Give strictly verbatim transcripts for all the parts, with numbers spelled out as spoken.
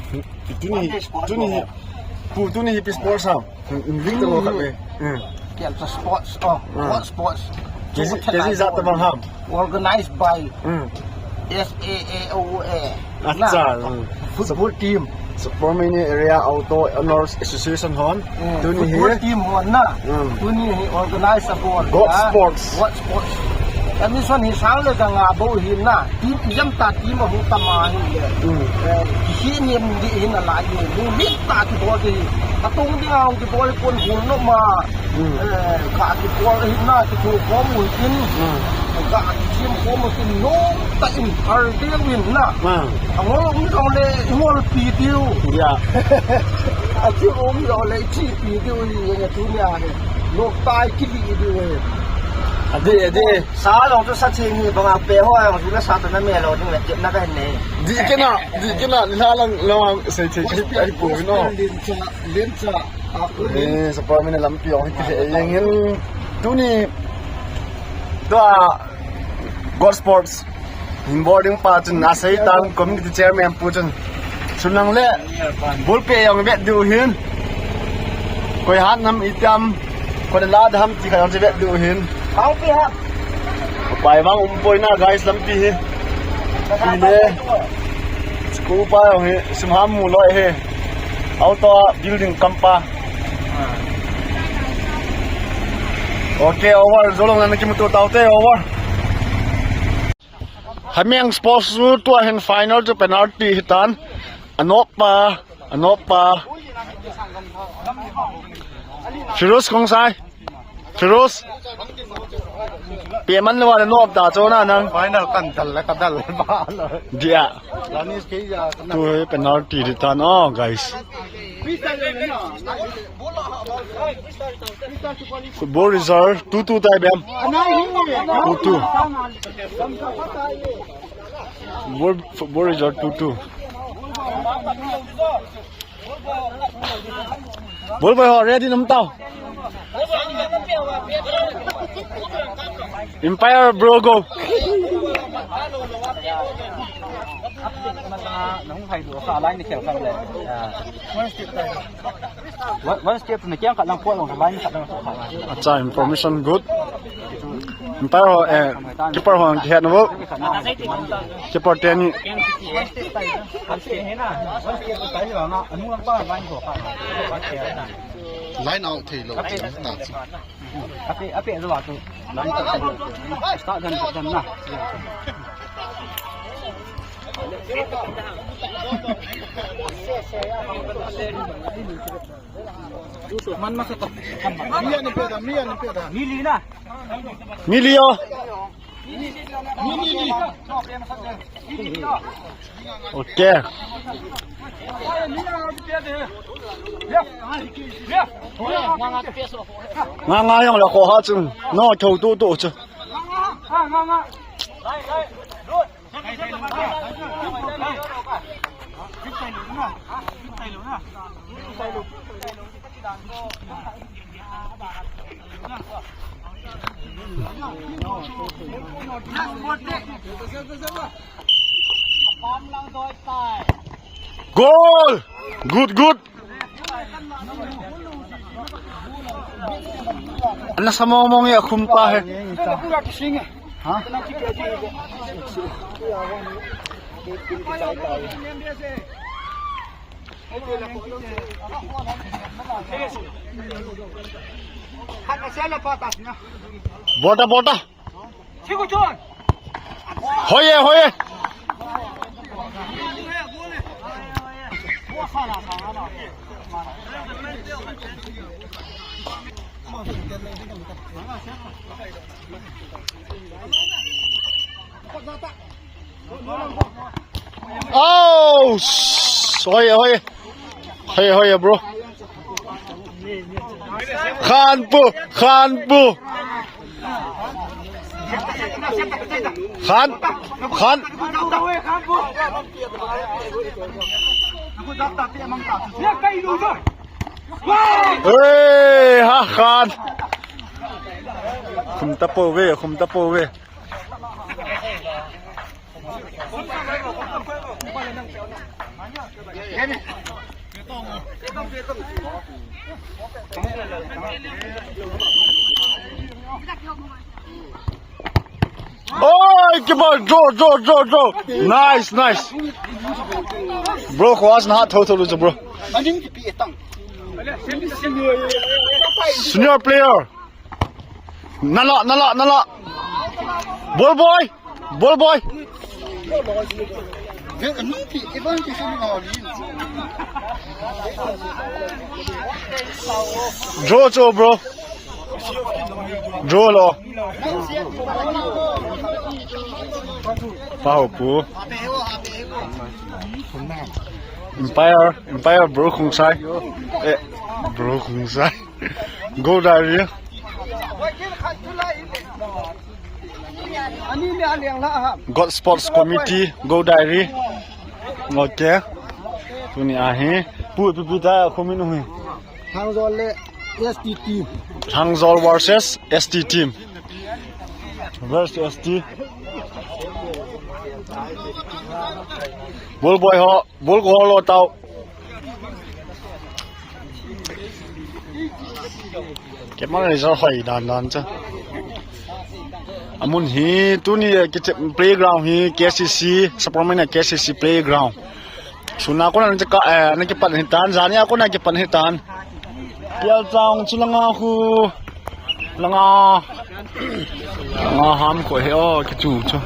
Tuni, tuni, pu, tuni hi pi sports ham. Invite lo khat ve. Hmm. Kei cha sports, oh, hmm. What sports? Kei ji, kei ji jat tabang ham. Organized by, hmm, S A A O A. Acha, na, hmm. Football team. Sapermeina Area Auto Owners Association hon. Hmm. Tuni hi football team hon na. Hmm. Tuni hi organized abol. Goat Sports. Goat Sports. Admission hi sang le janga bou hi na. Team ijam ta team ahu tama hi le. Hmm. Eh, hi niam di hi na la yu. Limit ta kibol di. Atung di ngau kibol pon hung no ma. Hmm. Eh, ka kibol hi na kithu khom u hin. Hmm. Ka kichim khom u hin no ta in har di win na. Hmm. Angol um jong le ngol pi diu. Ya. Achi um jong le chi pi diu hi ya tunia hi. Lok tai kili diu hi. Ade, ade. Sa long chu sa ching hi banga pe ho ang chu na sa ta na me lo ding le kep na ka nei. Di kena, di kena, ni la lang lo ang sei sei ki pi ai pu no. Lencha, lencha, a pu. Eh, Sapermeina lampi ong hi ti he yang hin tuni tua Goat Sports. Hin boarding pa chun asei tan committee chairman pu chun. Sunang le ball pe jong vet diu hin. Koi hat nam itiam, koi la dam ti kha jong vet diu hin. Hau pi ha. Pai bang um poi na guys lampi hi. Pi le. School pa jong hi sim ham mu loi hi. Auto building kampa. Okay, over. Jolong na kimuto taute, over. Hamiang Sports chu tua hin final chu penalty hitan. Anop pa, anop pa. Firoz Khongsai. Firoz. Pe man lo na nop ta chu na nang. Final kan dal la ka dal ba lo. Dia. Lanis ke ya kan. Tu hi penalty hitan. Oh, guys. Football result two two tai bem. Two two. Football, football result two two. Ball boy ho ready nam tao. Umpire bro go. Nahung hai du ka line ni khel kham le. One, one step na kiang khat lang poi long line khat lang so khat. Acha, information good. Umpire ho, eh, keeper ho kihet na bo. Keeper teni. One step he na. One step tai lo na. Anu lang pa line so khat. Line out thei lo. Ape, ape zo tu. Line out. Start dan dan na. Man masa to. Mia ni peda, mia ni peda. Mili na. Mili yo. Okay. Nga nga jong la ko ha chung. No, thou tu tu chu. Goal! Good, good. Ana sa mong mong ya khum ta he. Ha? Bota, bota. Hoye, hoye. Oh, hoye, hoye. Hoye, hoye, bro. Khanpu, Khanpu. Khan, Khan. Hey, ha, Khan. Khum ta pouve, khum ta pouve. Oi, keeper, draw, draw, draw, draw. Nice, nice. Bro, kho as na tho tho lu bro. Senior player. Nala, nala, nala. Ball boy. Ball boy. Draw cho, bro. Draw lo. Pau pu. Umpire, umpire bro Khungsai. Eh, bro Khungsai. Go Diary. God Sports Committee, Go Diary. Okay. Tuni ahi. Pu, pu, pu ta, khumin hui. Thangjol le S T team. Thangjol versus S T team. Versus S T. Ball boy ho. Ball ko lo tau. Kemang result hoi dan dan cha. Amun hi tuni, eh, kiche playground hi K C C, Sapermeina K C C playground. Suna kona na ka, eh, na kipan hitan, jani a kona kipan hitan. Pial chang chu langa khu. Langa. Langa ham ko he o kichu chu.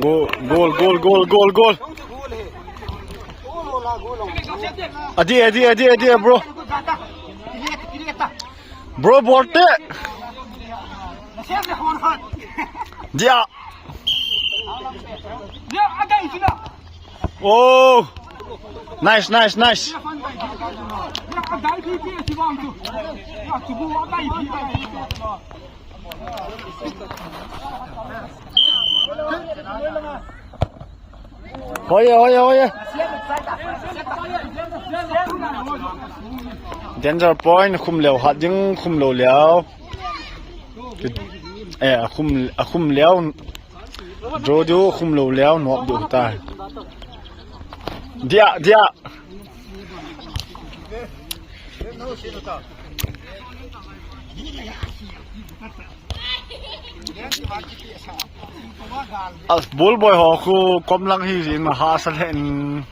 Goal, goal, goal, goal, goal, goal. Adi, adi, adi, adi, bro. Bro, bolte. Dia. Oh. Nice, nice, nice. Hoye, hoye, hoye. Danger point, khum leo, hat ding, khum lou leo. Eh, akhum, akhum leo. Draw diu, akhum lou leo, nop diu ta. Dia, dia. A ball boy ho khu kom lang hi jin ma ha sa len.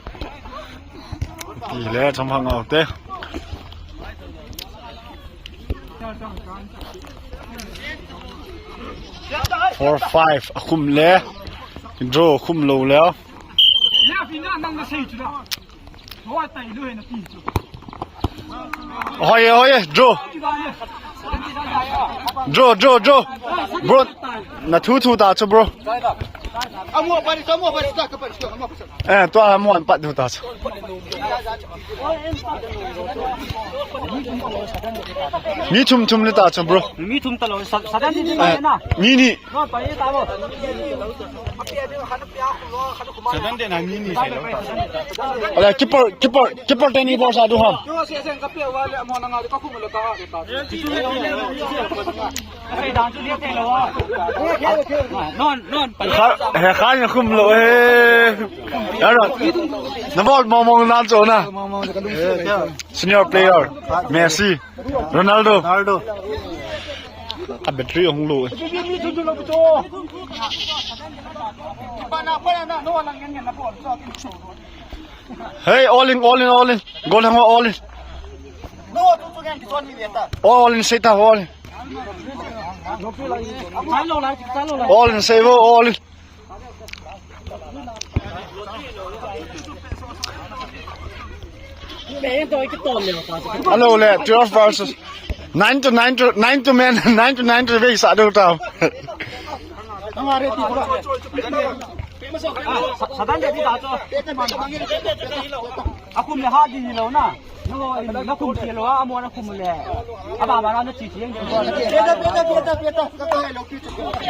Ti le chom hang au te. Four five, akhum le. Draw, akhum lou le. Hoye, hoye, draw. Draw, draw, draw. Bro, na thu thu ta chu, bro. Eh, tua mo an pat thu ta chu. Mi thum thum le ta chu, bro. Mi thum ta lo, sa, sa dan ni. Eh, ni ni. Ala, keeper, keeper, keeper teni bol sa du ham. Non, non. Kha, he kha ni khum lo he. Yara. Na bol mong mong nan cho na. Senior player. Messi. Ronaldo. Ronaldo. A battery hung low. Hey, all in, all in, all in. Goal hang all in. All in, save ta, all in. All in, save, all in. Hello, le, twelve versus nine to nine to, nine to men, nine to nine to ve sa do ta. Sa-, satan de di da cho. Akum le ha di lo na. No, na kum ti lo, a mo na kum le. A ba ba na chi chi.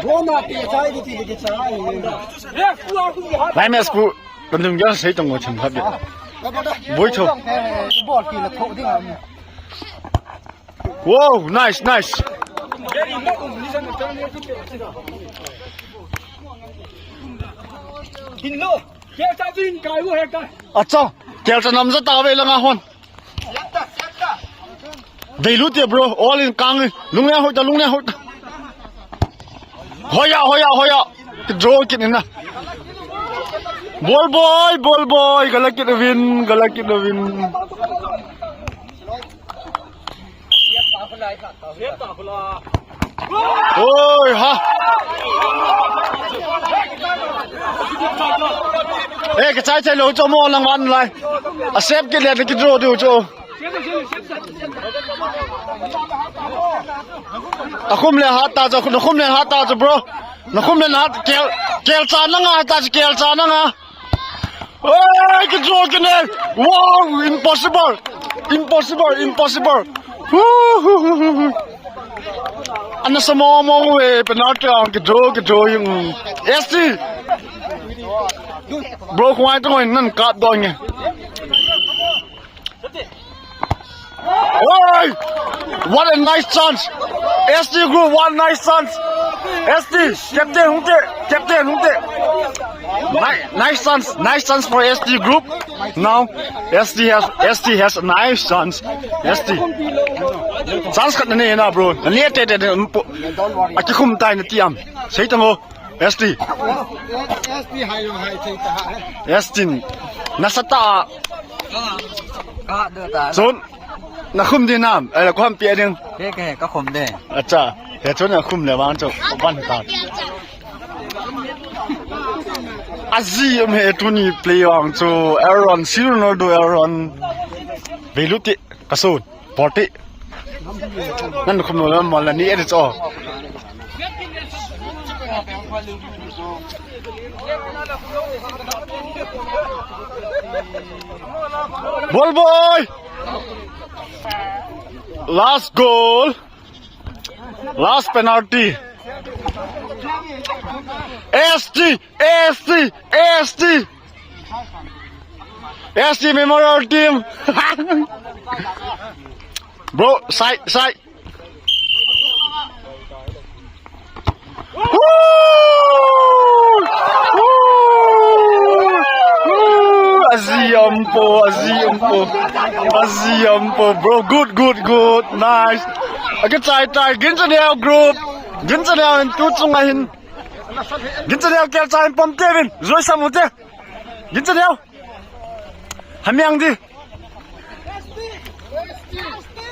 Go na ti chai di ti di chai. Lai mes ku, kan dum gyan sei tong thim khat. Boi tho. Bol ti la tho ding a. Wow, nice, nice. Hinlo. Kelcha vin kai wo he kai. Acha. Kelcha namja tave langa hon. Deilu te bro. All in kang. Lungnia hoita, lungnia hoita. Hoiya, hoiya, hoiya. Draw kit ina. Ball boy, ball boy. Gala kit win, gala kit win. Oi, ha. Eh, kachai chai lo cho mo lang wan lai. A sep kit le ki draw diu cho. Akhum le hat ta cho, nakhum le hat ta cho, bro. Nakhum le hat kel, kelcha nanga ta cho, kelcha nanga. Oi, kijo kine. Wow, impossible. Impossible, impossible. Hu, hu, hu, hu, hu. Ana samo mo we penalty ang kijo, kijo yung. S T. Bro, kung ito ko nan kat doon niya. Oi! What a nice chance! S T group, what a nice chance! S T, captain, hung te, captain, hung te. Ni-, nice chance, nice chance for S T group. Now, S T has, S T has a nice chance. S T. Chance khat na nei na, bro. Na nei te te te, um, po. Akikhum tai na tiam. Sei tango. S T. S T hai lo hai thei ta. S T. Nasatah. Ka do ta. Chun. Nakhum ding nam. Ai la khum pi ding. Ke ke kakhum de. Acha. He chun nakhum le vang chu. Ban ta. Aji um he tuni play vang chu. Aaron, C Ronaldo Aaron. Veluti. Kasun. Forty. Nan khum lo lam mal ni edit o. Ball boy. Last goal. Last penalty. S T, S T, S T. S T Memorial Team. Bro, side, side. Woo! Woo! Woo! Aji ampo, aji ampo. Aji ampo, bro. Good, good, good. Nice. Okay, chai, chai. Gin channel group. Gin channel in tu chung ahin. Gin channel kel chai pom te vin. Zoi sam u te. Gin channel. Hamiang di.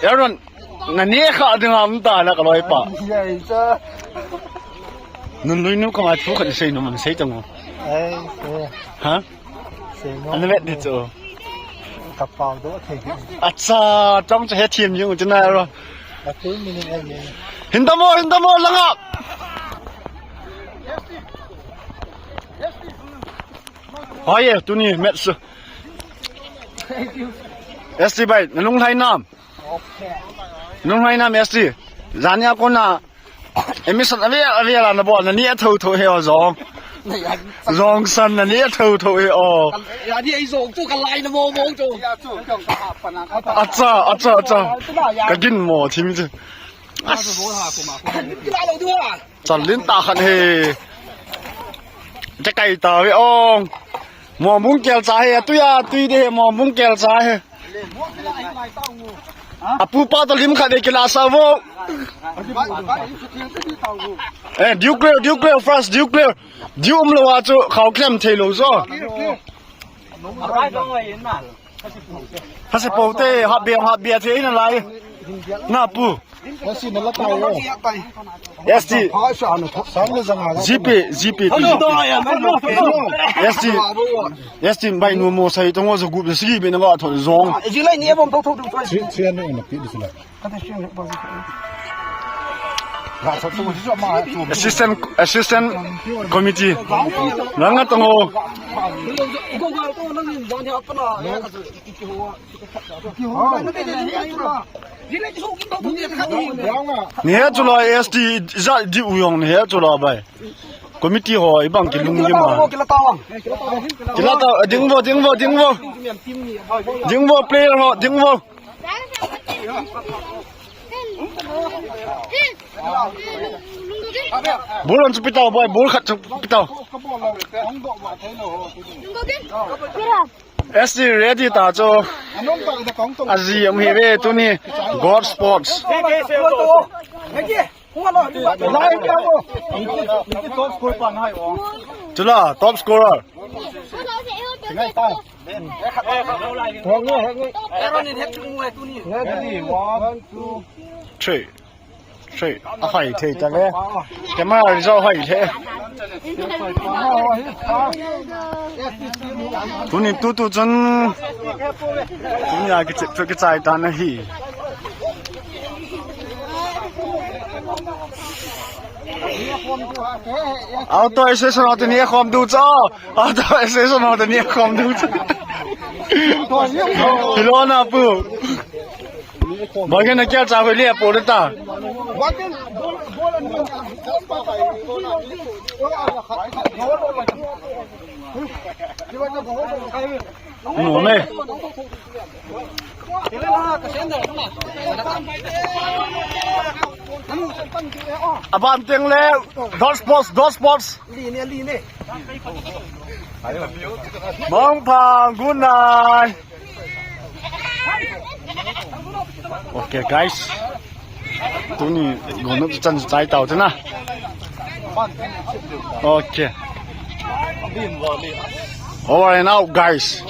Aaron, na ne kha ding am ta na ka loi pa. Nun lui nu ka ma thu kha sei nu man sei tang. Ai, sei. Ha? Sei nu. An vet di chu. Ka pau do thei. Acha, tong cha he thiam jing u china ro. A tu mi ni ai ni. Hin da mo, hin da mo langa. Hoi e, tuni match. S T bai, na lunglhai nam. Lunglhai nam S T. Jania kona emission ave, ave la na bol, na ni a tho tho he o jong. Jong san na ni a tho tho he o. Ya ni ai jong chu ka lai na mo mo chu. Acha, acha, acha. Ka gin mo thim chu. As. Chalin ta khan he. Cha kai ta ve ong. Mo mung kel cha he, atu ya, tui de he, mo mung kel cha he. Apu pa to lim khat de kila sa vo. Eh, dew clear, dew clear, first, dew clear. Dew um lo a chu, khau klem thei lo zo. Hase po te, hap bia, hap bia te, ina lai. Na pu. S T. G P, G P. S T. S T, bai nu mo sai, tong o zo gup, sigi, bi na ga, thon zong. Assistant, assistant committee. Langa tong o. Ni he chula S T ja di u yong ni he chula bai. Committee ho ibang kilung di ma. Kila ta, ding vo, ding vo, ding vo. Ding vo player ho, ding vo. Ball on chu pitao, boy, ball khat chu pitao. S T ready ta chu. Aji um hi ve tuni. God Sports. Chula, top scorer. Three. Three. A hai thei ta ve. Camera result hai thei. Tuni tutu chun. Tuni a kichep chu kichai ta na hi. Auto association ho tuni khom du cho. Auto association ho tuni khom du cho. Hilona pu. Bagi na kya cha hoi le po ta. No me. Aban teng le, dot spots, dot spots. Mong pang, good night. Okay, guys. Tuni, gunuk chan chai tau te na. Okay. Over and out, guys.